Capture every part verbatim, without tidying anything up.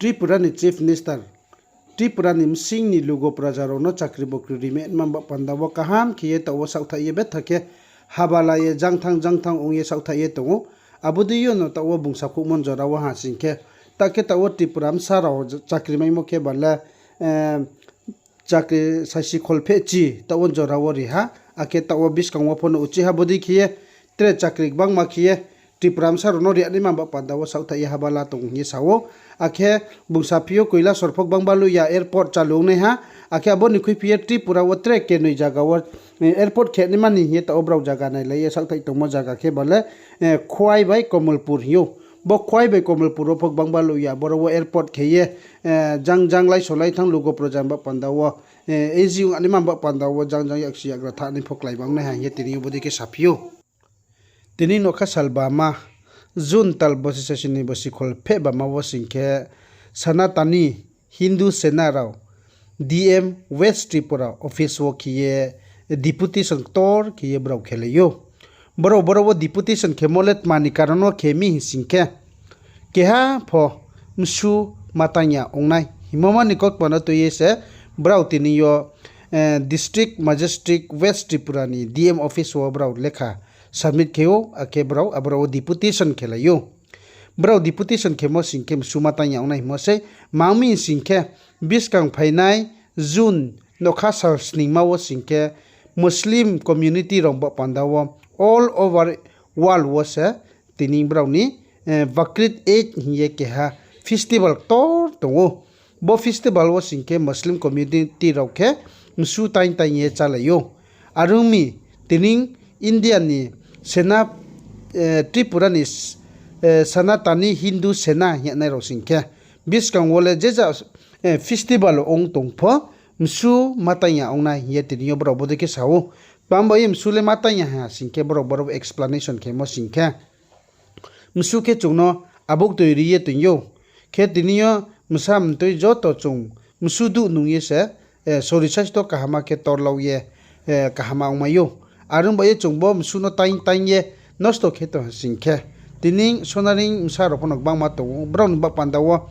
Tripura ni Chief Minister Tripura ni bsing ni lugo praja rao no chakri bokri rimai nma ba panda wo kaham khe ye taoh wo saohthaih ye betha khe habala ye jangthang jangthang ong ye saohthaih ye tong ou. Abo dei yo no taoh wo bung sakhouhmo jora wo ha sing khe, ta khe taoh wo Tripura bsa rao chakri maimo khe ba le, chakri saisi kholphehchi taoh wo jora wo ri ha, akhe taoh wo buskang wo pho no uchih ha bodei khe ye, tre chakri gbangma khe ye, Tripura bsa rao no ri ya naima ba panda wo saohthaih ye habala tong hing ye sa ou. Akhe bung saphi ou Kailasor pho gbangba luh ya airport chalu ong nai ha, akhe abo ni khuiphi ye Tripura wo tre kenoi zaga wo airport khe naima ni hing ye taoh wo brao zaga nailai ye saohthaih tongmo zaga khe ba le Khowai bai Komolpur hing ou. Bo Khowai bai Komolpur wo pho gbangba luh ya, boro wo airport khe ye jang jang laiso laithang lugo praja ba panda wo, ezi ong naima ba panda wo jang jang yaksi yagra thanai pho klái bang nai ha hing ye tini yo bodei khe saphi ou. Tini nougkha sal bama, June tal bosi sasini bosi kholpheh bama wo sing khe, Sanatani Hindu Sena rao D M West Tripura office wo khe ye deputation ktor khe ye brao khelai ou. Brao boro wo deputation khemo le tma ni karon wo khe mi hing sing khe, keha pho msu ma tang ya ong nai hingmo ma ni kautma no tui ye se brao tini yo District Magistrate West Tripura ni D M office wo brao lekha submit khe ou, akhe brao aboro wo deputation khelai ou. Brao deputation khemo sing khe msu ma tang ya ong nai hingmo sei, mang mi sing khe buskang phainai June nougkha sal sningma wo sing khe Muslim community rao ba panda wo all over world wo se tini brao ni Bakrid Eid hing ye keha festival ktor tong ou. Bo festival wo sing khe Muslim community rao khe msu taing taing ye chálai ou. Are ong mi, tini India ni Sena, Tripura ni Sanatani Hindu Sena hing ye nai rao sing khe, buskang wo le je ja festival ong tong pho, msu ma tang ya ong nai hing ye tini yo brao bodei khe sa ou. Tma ba ye msu le ma tang ya ha sing khe brao boro explanation khemo sing khe, msu khe chung no abuktui ri ye toing ou. Khe tini yo msa mtui joto chung msu duh nung ye se, sori saisto kahama khe torlau ye, kahama ongmai ou. Are ong ba ye chung bo msu no taing taing ye nosto khe tong sing khe, tini sonaring bsa rao pho no gbangma tong ou, brao ni ba panda wo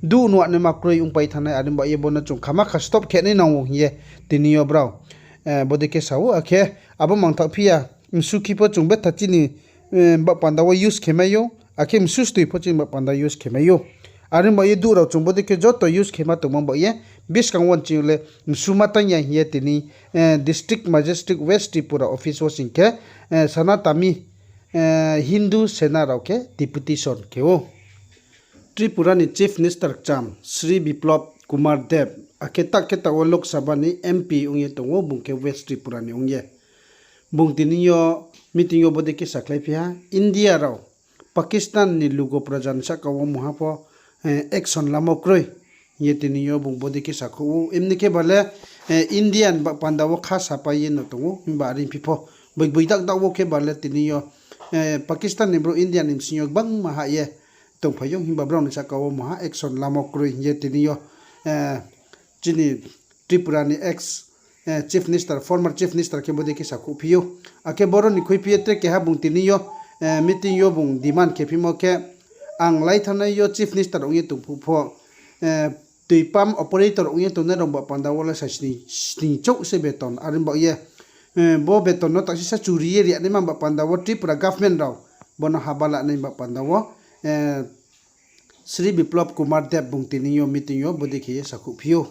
duh nuh naima kroi ongpai thanngnai, are ong ba ye bo no chung khama kha stop khe nai nang ou hing ye tini yo brao bodei khe sa ou. Akhe abo mangthaoh phi ya, msu khe pho chung betha chini ba panda wo use khe mai ou, akhe msu stoi pho chini ba panda use khe mai ou. Are ong ba ye duh rao chung bodei khe joto use khe ma tongmo ba ye, buskang wo chini le msu ma tang ya hing ye tini District Magistrate West Tripura office wo sing khe Sanatani Hindu Sena rao khe deputation khe ou. Tripura ni Chief Minister kcham Shri Biplab Kumar Deb, akhe ta khe taoh wo Lok Sabha ni M P ong ye tong ou, bung khe West Tripura ni ong ye. Bung tini yo meeting yo bodei khe sakhlaiphi ha, India rao Pakistan ni lugo praja ni sahka wo mungha pho action lamo kroi hing ye tini yo bung bodei khe sakhouh ou. Emni khe ba le India ni ba panda wo kha sapai ye no tong ou, himba are phi pho boi boi dak dak wo khe ba le tini yo Pakistan ni brouh India ni bsing yo gbangma hah ye tongphai ou, himba brao ni sahka wo mungha action lamo kroi hing ye tini yo chini Tripura ni ex Chief Minister, former Chief Minister khe bodei khe sakhouhphi ou. Akhe boro ni khuiphi ye tre keha bung tini yo meeting yo bung demand khe phimo khe, ang lai thanngnai yo Chief Minister ong ye tong phuh pho, tui pump operator ong ye tongnai rao ba panda wo le sa sning, sning chouh se beton. Are ong ba ye bo beton no taksi sa churi ye ri ya naima ba panda wo Tripura government rao bo no haba la nai ba panda wo Shri Biplab Kumar Deb bung tini yo meeting yo bodei khe ye sakhouhphi ou.